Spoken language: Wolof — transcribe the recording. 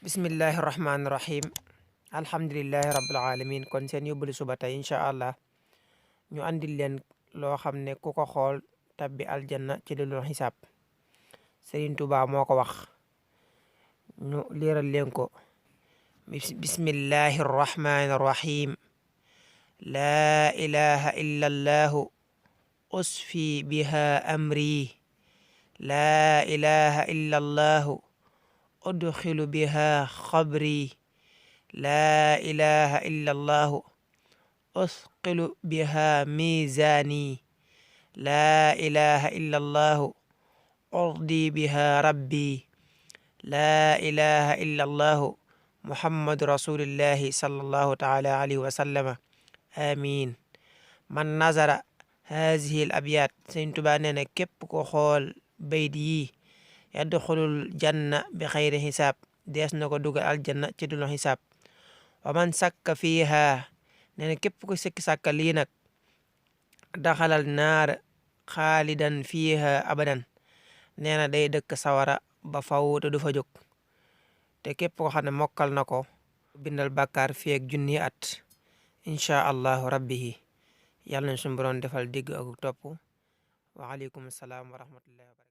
bismillahi rahmaani rahim alhamdulillahi rabbil alamin kon seen yóbbalu suba tey incha allah ñu andil leen loo xam ne ku ko xool tabbi aljanna ci lu dul xisaab Sëriñ Tuubaa moo ko wax ñu liiral leen ko bismillahi rahmaani rahim laa ilaha illa allahu usfi biha amri laa ilaha illa allahu udxilu biha xabri laa ilaha illa allahu usqilu biha mizaani laa ilaha illa allahu urdi biha rabbi laa ilaha illa allahu muhammadu rasulillahi sallallahu taala alayhi wa sallama amin man nazara hazihi al abyat Sëriñ Tuubaa nee na képp ko xool bayt yi yadxulul janna bi xayri xisaab dees na ko dugal aljanna ci dul xisaab wa man sakka fiiha nee na képp ko sikki sàkka lii nag daxalal naar xaalidan fiiha abadan nee na day dëkk sawara ba faw te du fa jóg te képp ko xam ne mokkal na ko bindal bàkkaar fi ak junni at inchaa allahu rabbihi yàlla na suñu boroom defal dégg ak topp wa aleykum salaam wa rahmatullahi wa barakatu